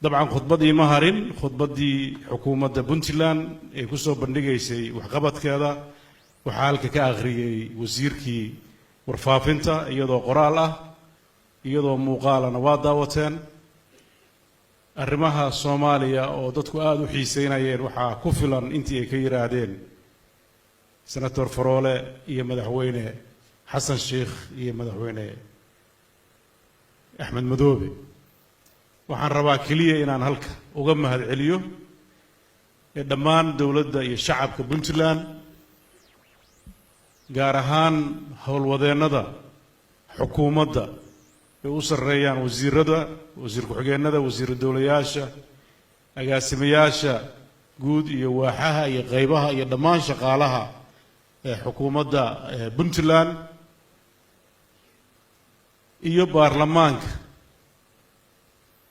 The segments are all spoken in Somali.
Dabcan khudbadii ma harin, khudbaddii xukuumadda Puntland ee ku soo bandhigaysay waxqabadkeeda waxaa halka ka akhriyey wasiirkii warfaafinta, iyadoo qoraal ah, iyadoo muuqaalana waa daawateen. Arrimaha Soomaaliya oo dadku aada u xiiseynayeen waxaa ku filan intii ay ka yidhaahdeen Senator Faroole iyo Madaxweyne Xasan Sheikh iyo Madaxweyne Axmed Madoobe. Waxaan rabaa keliya inaan halka uga mahadceliyo ee dhammaan dowladda iyo shacabka Puntland, gaar ahaan howlwadeennada xukuumadda ay u sarreeyaan wasiirada, wasiir ku-xigeennada, wasiiru dowlayaasha, agaasimayaasha guud iyo waaxaha iyo qaybaha iyo dhammaan shaqaalaha ee xukuumadda Puntland iyo baarlamaanka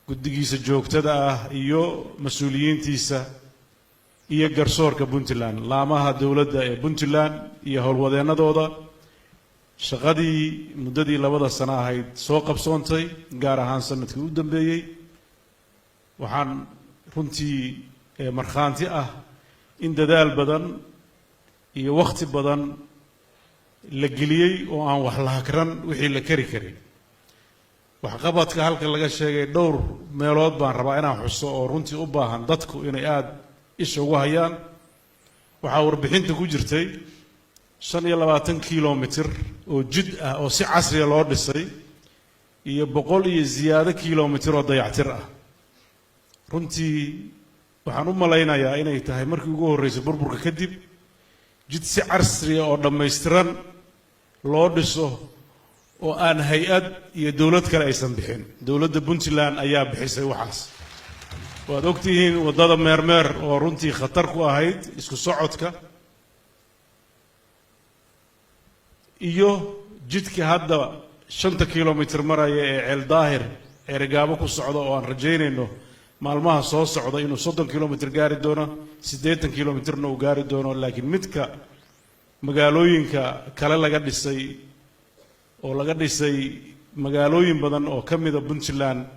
guddigiisa joogtada ah iyo mas-uuliyiintiisa iyo garsoorka Puntland, laamaha dowladda ee Puntland iyo howlwadeennadooda, shaqadii muddadii 2da sano ahayd soo qabsoontay, gaar ahaan sanadkii u dambeeyey. Waxaan runtii markhaanti ah in dadaal badan iyo wakhti badan la geliyey oo aan wax la hakran wixii la kari karin. Waxqabadka halka laga sheegay dhowr meelood baan rabaa inaan xuso oo runtii u baahan dadku inay aada isha ugu hayaan. Waxaa warbixinta ku jirtay 25 kilomitir oo jid ah oo si casriya loo dhisay iyo 100 iyo ziyaado kilomitir oo dayactir ah. Runtii waxaan u malaynayaa inay tahay markii ugu horreysay burburka kadib jid si casriya oo dhammaystiran loo dhiso oo aan hay-ad iyo dowlad kale aysan bixin. Dowladda Puntland ayaa bixisay waxaas. Waad ogtihiin waddada Meermeer oo runtii khatar ku ahayd isku socodka, iyo jidka hadda 5ta kilomitir maraya ee Ceel Daahir Ceerigaabo ku socda, oo aan rajaynayno maalmaha soo socda inuu 30 kilomitir gaari doono, 80 kilomitirna uu gaari doono. Laakiin midka magaalooyinka kale laga dhisay, oo laga dhisay magaalooyin badan oo ka mida Puntland,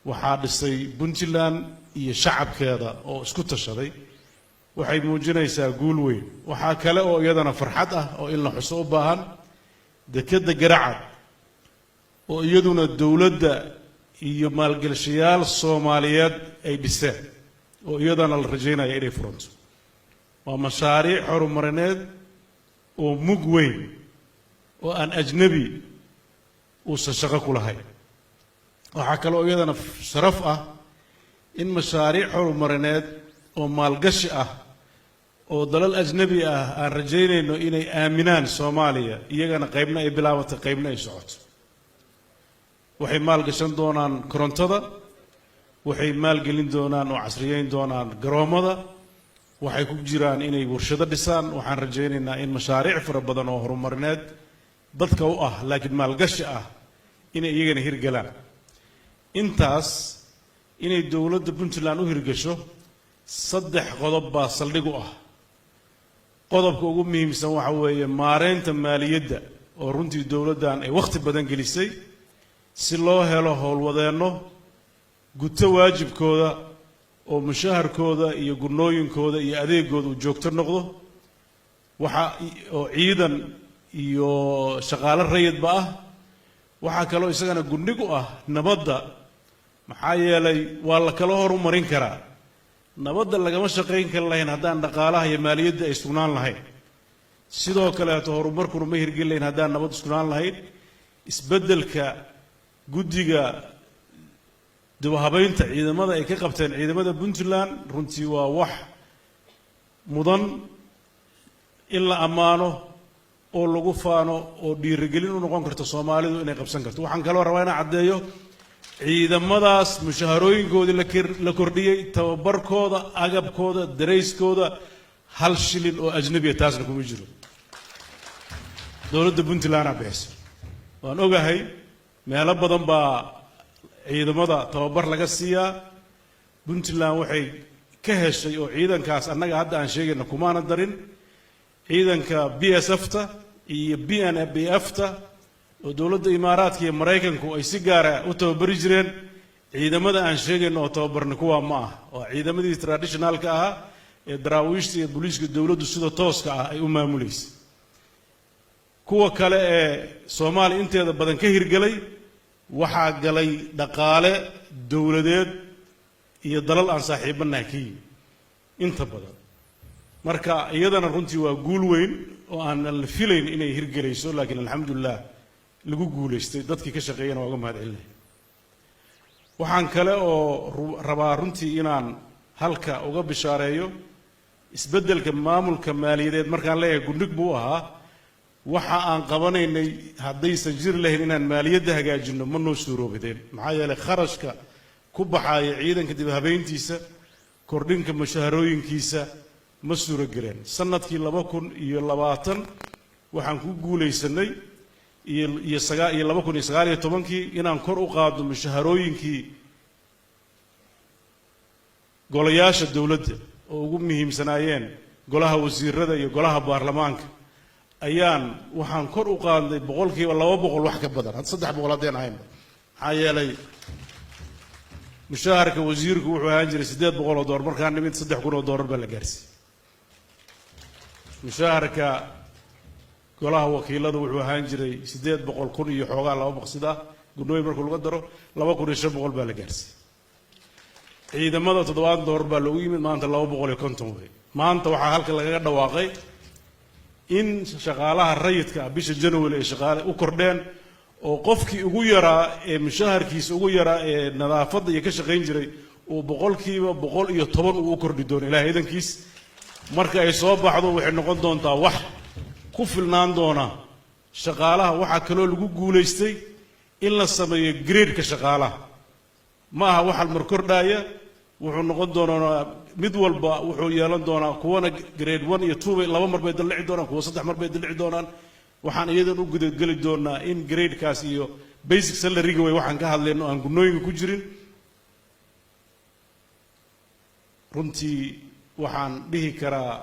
waxaa dhisay Puntland iyo shacabkeeda oo isku tashaday. Waxay muujinaysaa guul weyn. Waxaa kale oo iyadana farxad ah oo in la xuso u baahan dekedda Garacad, oo iyaduna dowladda iyo maalgelshayaal Soomaaliyeed ay dhiseen, oo iyadana la rajaynaya inay furanto. Waa mashaariic horumarineed oo mug weyn oo aan ajnebi uusan shaqo ku lahayn. Waxaa kaloo iyadana sharaf ah in mashaariic horumarineed oo maalgashi ah oo dalal ajnebi ah aan rajaynayno inay aaminaan Soomaaliya, iyagana qaybna ay bilaabatay, qaybna ay socoto. Waxay maalgashan doonaan korontada, waxay maalgelin doonaan oo casriyeyn doonaan garoommada, waxay ku jiraan inay warshado dhisaan. Waxaan rajaynaynaa in mashaariic fara badan oo horumarineed dadka u ah laakiin maalgashi ah inay iyagana hirgalaan. Intaas inay dowladda Puntland u hirgasho, saddex qodob baa saldhig u ah. Qodobka ugu muhiimsan waxa weeye maareynta maaliyadda, oo runtii dowladdan ay wakhti badan gelisay si loo helo howlwadeenno guto waajibkooda oo mushaharkooda iyo gurnooyinkooda iyo adeegooda uu joogto noqdo, waxa oo ciidan iyo shaqaalo rayidba ah. Waxaa kaloo isagana gundhig u ah nabadda, maxaa yeelay waa la kala horumarin karaa. Nabadda lagama shaqayn kari lahayn haddaan dhaqaalaha iyo maaliyadda ay sugnaan lahayn. Sidoo kaleeto horumarkuna ma hirgeli lahayn haddaan nabad sugnaan lahayn. Isbeddelka guddiga dib u habaynta ciidamada ay ka qabteen ciidamada Puntland runtii waa wax mudan in la ammaano oo lagu faano oo dhiirigelin u noqon karto Soomaalidu inay qabsan karto. Waxaan kaloo rabaa inaan caddeeyo ciidamadaas mushaharooyinkoodii la kordhiyey, tababarkooda, agabkooda, darayskooda, hal shilin oo ajnabiya taasna kuma jiro. Dowladda Puntlandaa bixisa. Waan ogahay meelo badan baa ciidamada tababar laga siiyaa. Puntland waxay ka heshay oo ciidankaas annaga hadda aan sheegayna kumaana darin ciidanka BSF ta iyo BNBF ta oo dowladda Imaaraadka iyo Maraykanku ay si gaara u tababari jireen. Ciidamada aan sheegayno oo tababarnay kuwaa ma ah, waa ciidamadii traditionalka ahaa ee daraawiishta iyo booliiska dowladdu sida tooska ah ay u maamuleysay. Kuwa kale ee Soomaaliya inteeda badan ka hirgelay waxaa galay dhaqaale dowladeed iyo dalal aan saaxiibanahay ka yimi inta badan. Marka iyadana runtii waa guul weyn oo aanan la filayn inay hirgelayso, laakiin alxamdulilah lagu guulaystay. Dadkii ka shaqeeyana waa uga mahad celinaya. Waxaan kale oo rabaa runtii inaan halka uga bishaareeyo isbeddelka maamulka maaliyadeed. Markaan leeyahay gundhig buu ahaa, waxa aan qabanaynay haddaysan jiri lahayn inaan maaliyadda hagaajinno ma noo suuroobideen. Maxaa yeelay, kharashka ku baxaaya ciidanka dib habeyntiisa, kordhinka mushaharooyinkiisa ma suurageleen. Sanadkii 2020 waxaan ku guulaysanay iyo sagaa iyo 2019-kii inaan kor u qaadno mushaharooyinkii golayaasha dowladda oo ugu muhiimsanaayeen golaha wasiirada iyo golaha baarlamaanka. Ayaan waxaan kor u qaadnay 200% wax ka badan, hadda 300 haddeen ahaynba. Maxaa yeelay, mushaharka wasiirku wuxuu ahaan jiray $800, markaan nimid $3,000 baa la gaarsiiyey. Mushaharka golaha wakiilada wuxuu ahaan jiray 800,000 iyo xoogaa laba maqsid ah, gunooyin marka laga daro 2,500 baa la gaarsiiyey. Ciidamada $70 baa loogu yimid, maanta 250 wey. Maanta waxaa halka lagaga dhawaaqay in shaqaalaha rayidka ah bisha January ay shaqaale u kordheen, oo qofkii ugu yaraa ee mushaharkiisa ugu yaraa ee nadaafadda iyo ka shaqayn jiray uu 110% uu u kordhi doono, Ilahay idankiis. Marka ay soo baxdo waxay noqon doontaa wax ku filnaan doona shaqaalaha. Waxaa kaloo lagu guulaystay in la sameeyo gradeka shaqaalaha. Ma aha wax halmar kordhaaya, wuxuu noqon doonaa mid walba wuxuu yeelan doonaa, kuwana grade one iyo two bay laba mar bay dallici doonaan, kuwa saddex mar bay dallici doonaan. Waxaan iyadan u gudageli doonaa in gradekaas iyo basic salaryga way waxaan ka hadlayno aan gunooyinka ku jirin. Runtii waxaan dhihi karaa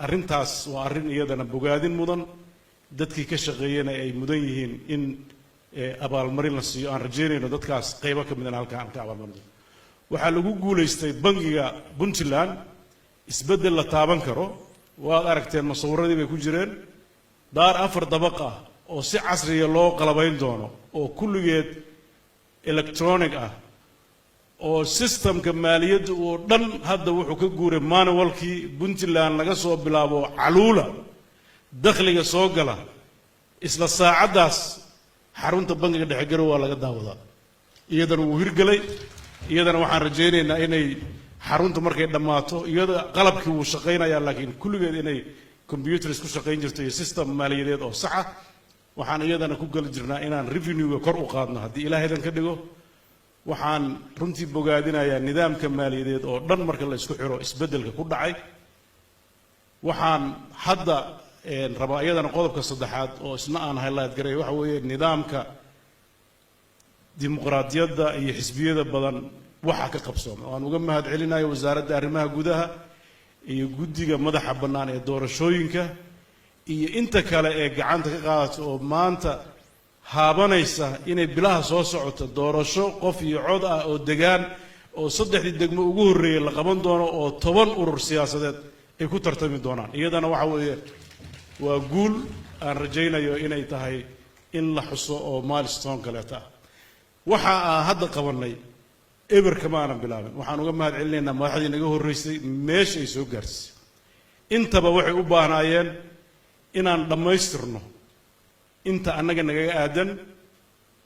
arrintaas waa arrin iyadana bogaadin mudan, dadkii ka shaqeeyana ay mudan yihiin in abaalmarin la siiyo. Aan rajaynayno dadkaas qaybo ka midana halka aan ka abaalmarin doono. Waxaa lagu guulaystay bangiga Puntland isbeddel la taaban karo. Waad aragteen, masawiradii bay ku jireen, daar afar dabaq ah oo si casriya loo qalabayn doono oo kulligeed electronic ah, oo systemka maaliyadda oo dhan hadda wuxuu ka guuray manualkii. Puntland laga soo bilaabo Caluula, dakhliga soo gala isla saacaddaas xarunta bangiga dhexe Garow waa laga daawadaa. Iyadana wuu hirgelay. Iyadana waxaan rajaynaynaa inay xarunta markay dhammaato, iyada qalabkii wuu shaqaynayaa, laakiin kulligeed inay computers ku shaqayn jirto iyo system maaliyadeed oo saxa. Waxaan iyadana ku geli jirnaa inaan revenue-ga kor u qaadno haddii Ilaahaydan ka dhigo. Waxaan runtii bogaadinayaa nidaamka maaliyadeed oo dhan marka la isku xiro isbeddelka ku dhacay. Waxaan hadda rabaa iyadana qodobka saddexaad oo isna aan highlight garay, waxa weeye nidaamka dimuqraadiyadda iyo xisbiyada badan waxa ka qabsoomay, oo aan uga mahad celinayo Wasaaradda Arrimaha Gudaha iyo guddiga madaxa bannaan ee doorashooyinka iyo inta kale ee gacanta ka qaadata, oo maanta haabanaysa inay bilaha soo socoto doorasho qof iyo cod ah oo degaan oo saddexdii degmo ugu horreeyey la qaban doono, oo 10 urur siyaasadeed ay ku tartami doonaan. Iyadana waxa weeye waa guul aan rajaynayo inay tahay in la xuso oo milestone kaleeta ah. Waxa aan hadda qabannay eber kama aanan bilaabin. Waxaan uga mahad celinaynaa madaxdii naga horreysay meesha ay soo gaarsiisay. Intaba waxay u baahnaayeen inaan dhammaystirno inta annaga nagaga aadan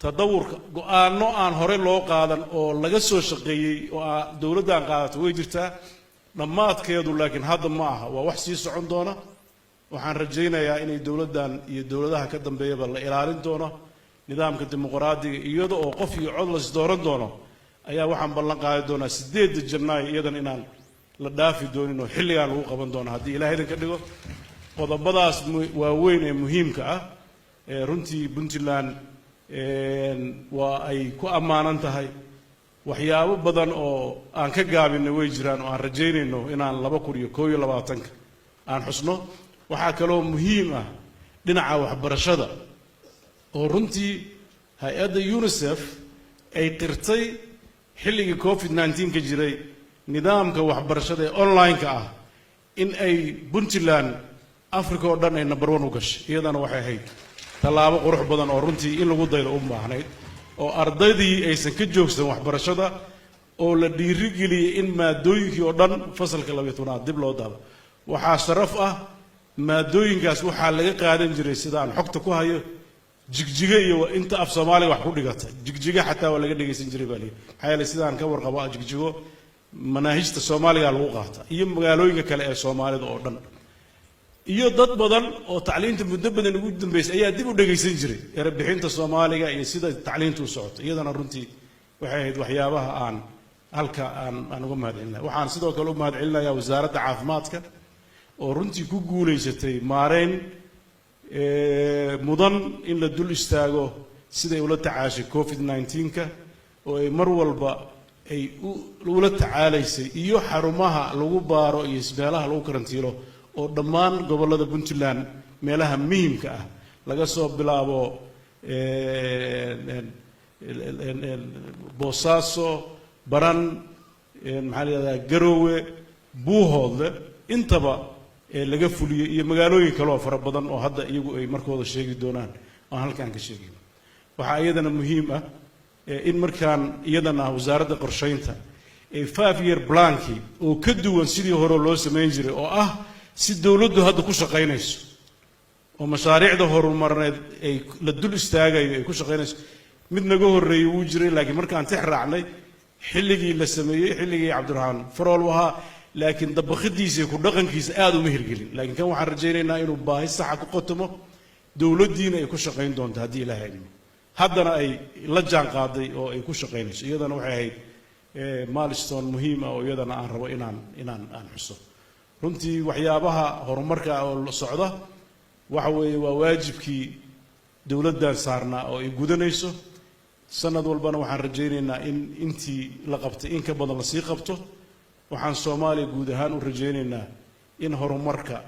tadawurka. Go-aanno aan hore loo qaadan oo laga soo shaqeeyey oo dowladdan qaadato way jirtaa dhammaadkeedu, laakiin hadda ma aha, waa wax sii socon doona. Waxaan rajaynayaa inay dowladdan iyo dowladaha ka dambeeyaba la ilaalin doono nidaamka dimuqraadiga, iyada oo qof iyo cod las dooran doono. Ayaa waxaan ballan qaadi doonaa 8-da Janaayo iyadan inaan la dhaafi doonin oo xilligaan lagu qaban doono haddii Ilahay idin ka dhigo. Qodobadaas waaweyn ee muhiimka ah ee runtii Puntland waa ay ku ammaanan tahay. Waxyaabo badan oo aan ka gaabinay way jiraan oo aan rajaynayno inaan 2021-ka aan xusno. Waxaa kaloo muhiim ah dhinaca waxbarashada, oo runtii hay-adda UNICEF ay qirtay Xilligii COVID-19 ka jiray, nidaamka waxbarashada ee online-ka ah in ay Puntland Africa oo dhan ay number one u gashay, iyadana waxay ahayd tallaabo qurux badan oo runtii in lagu daydo u baahnayd, oo ardaydii aysan ka joogsan waxbarashada, oo la dhiirigeliyey in maadooyinkii oo dhan fasalka 12aad dib loo daabo. Waxaa sharaf ah, maadooyinkaas waxaa laga qaadan jiray, sida aan xogta ku hayo, Jigjiga iyo inta af Soomaaliga wax ku dhigata. Jigjiga xataa waa laga dhegaysan jiray baa lihi, maxaa yeelay sidaan ka warqabo Jigjigo manaahijta Soomaaliga lagu qaata, iyo magaalooyinka kale ee Soomaalida oo dhan, iyo dad badan oo tacliinta muddo badan ugu dambeysay ayaa dib u dhegaysan jiray erebixinta Soomaaliga iyo sida tacliinta u socoto. Iyadana runtii waxay ahayd waxyaabaha aan halka aan uga mahad celinaya. Waxaan sidoo kale u mahad celinayaa Wasaaradda Caafimaadka oo runtii ku guulaysatay maareyn mudan in la dul istaago siday ula tacaashay COVID-19-ka, oo ay mar walba ay ula tacaalaysay, iyo xarumaha lagu baaro iyo meelaha lagu karantiilo oo dhammaan gobollada Puntland meelaha muhimka ah, laga soo bilaabo Boosaaso, Baran, maxaa la yihahdaa, Garoowe, Buuhoodle, intaba ee laga fuliyey, iyo magaalooyin kale oo fara badan oo hadda iyagu ay markooda sheegi doonaan aan halkaan ka sheegin. Waxaa iyadana muhiim ah in markaan iyadana Wasaaradda Qorsheynta ee 5 year plan-kii oo ka duwan sidii hore loo samayn jiray, oo ah si dowladdu hadda ku shaqaynayso oo mashaariicda horumarneed ay la dul istaagayo ay ku shaqaynayso. Mid naga horreeyey wuu jiray, laakiin markaan tix raacnay xilligii la sameeyey, xilligii Cabdiraxmaan Farool ahaa, laakiin dabakhidiisa iyo ku dhaqankiisa aada uma hirgelin. Laakiin kan waxaan rajaynaynaa inuu baahi saxa ku qotomo, dowladdiina ay ku shaqayn doonto haddii Ilaahay idmo, haddana ay la jaan qaaday oo ay ku shaqaynayso. Iyadana waxay ahayd milestone muhiim ah oo iyadana aan rabo inaan aan xuso. Runtii waxyaabaha horumarka oo socda waxa weeye waa waajibkii dowladdan saarnaa oo ay gudanayso. Sanad walbana waxaan rajaynaynaa in intii la qabtay in ka badan lasii qabto. Waxaan Soomaaliya guud ahaan u rajaynaynaa in horumarka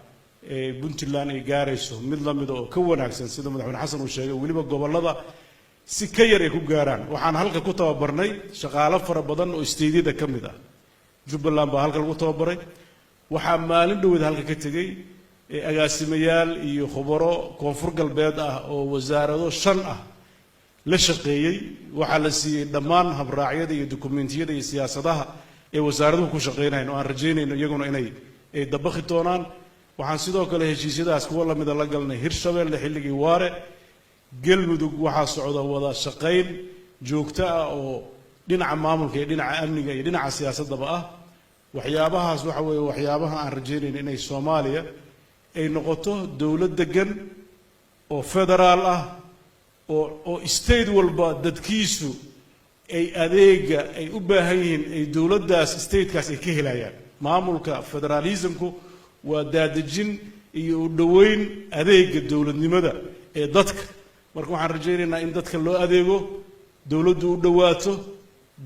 ee Puntland ay gaarayso mid la mida oo ka wanaagsan, sida Madaxweyne Xasan uu sheegay, weliba gobollada si ka yar ay ku gaaraan. Waxaan halka ku tababarnay shaqaalo fara badan oo state-yada ka mid ah. Jubbaland baa halka lagu tababaray. Waxaa maalin dhoweed halka ka tegey agaasimayaal iyo khubaro Koonfur Galbeed ah oo wasaarado shan ah la shaqeeyey. Waxaa la siiyey dhammaan habraacyada iyo dukumentiyada iyo siyaasadaha ee wasaaraduhu ku shaqeynayaan, oo aan rajaynayno iyaguna inay ay dabakhi doonaan. Waxaan sidoo kale heshiisyadaas kuwo lamida la galnay Hirshabeelle xilligii Waare. Galmudug waxaa socda wada shaqayn joogto ah oo dhinaca maamulka iyo dhinaca amniga iyo dhinaca siyaasaddaba ah. Waxyaabahaas waxa weeye waxyaabaha aan rajaynayno, inay Soomaaliya ay noqoto dowlad degan oo federaal ah, oo state walba dadkiisu ay adeega ay u baahan yihiin ay dowladdaas state-kaas ay ka helayaan. Maamulka federaalismku waa daadejin iyo u dhoweyn adeega dowladnimada ee dadka. Marka waxaan rajaynaynaa in dadka loo adeego, dowladdu u dhowaato,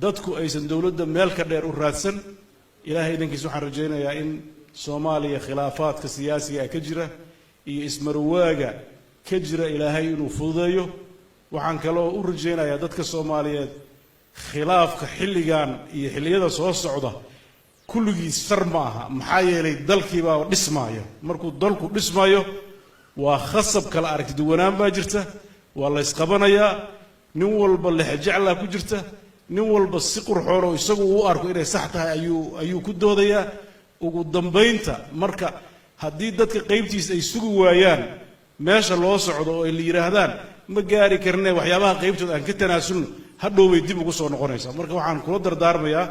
dadku aysan dowladda meel ka dheer u raadsan. Ilaahay idankiis, waxaan rajaynayaa in Soomaaliya khilaafaadka siyaasiga ka jira iyo ismarwaaga ka jira Ilaahay inuu fududeeyo. Waxaan kaloo u rajaynayaa dadka Soomaaliyeed, khilaafka xilligan iyo xilliyada soo socda kulligiis shar ma aha, maxaa yeelay dalkiibaa dhismaaya. Markuu dalku dhismayo waa khasab kala aragti duwanaan baa jirta, waa la ysqabanayaa, nin walba lexjeclaa ku jirta, nin walba si qurxoon oo isagu uu arko inay sax tahay ayuu ku doodayaa. Ugu dambaynta marka, haddii dadka qaybtiisa ay sugi waayaan meesha loo socdo oo ay la yidhaahdaan ma gaari karne, waxyaabaha qaybtooda aan ka tanaasulno, hadhow bay dib ugu soo noqonaysaa. Marka waxaan kula dardaarmayaa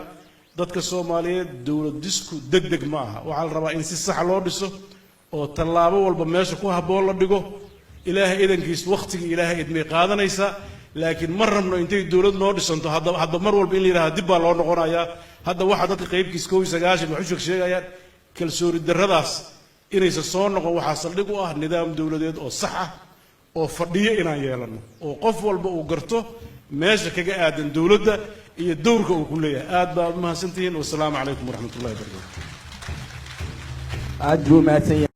dadka Soomaaliyeed, dowlad dhisku deg deg ma aha. Waxaa la rabaa in si sax loo dhiso oo tallaabo walba meesha ku habboon la dhigo. Ilaahay idankiis, wakhtigii Ilaahay idmay qaadanaysaa, laakiin ma rabno intay dowlad noo dhisanto hadda mar walba in la yidhahda dib baa loo noqonayaa. Hadda waxaa dadka qaybkiis 91 wax u sheeg sheegayaan, kalsooni darradaas inaysan soo noqon waxaa saldhig u ah nidaam dowladeed oo sax ah oo fadhiyo inaan yeelano, oo qof walba uu garto meesha kaga aadan dowladda iyo dowrka uu ku leeyahay. Aad baa u mahadsantihiin. Wasalaamu calaykum waraxmatullahi wabarakatu. Aad buu mahadsan yahay.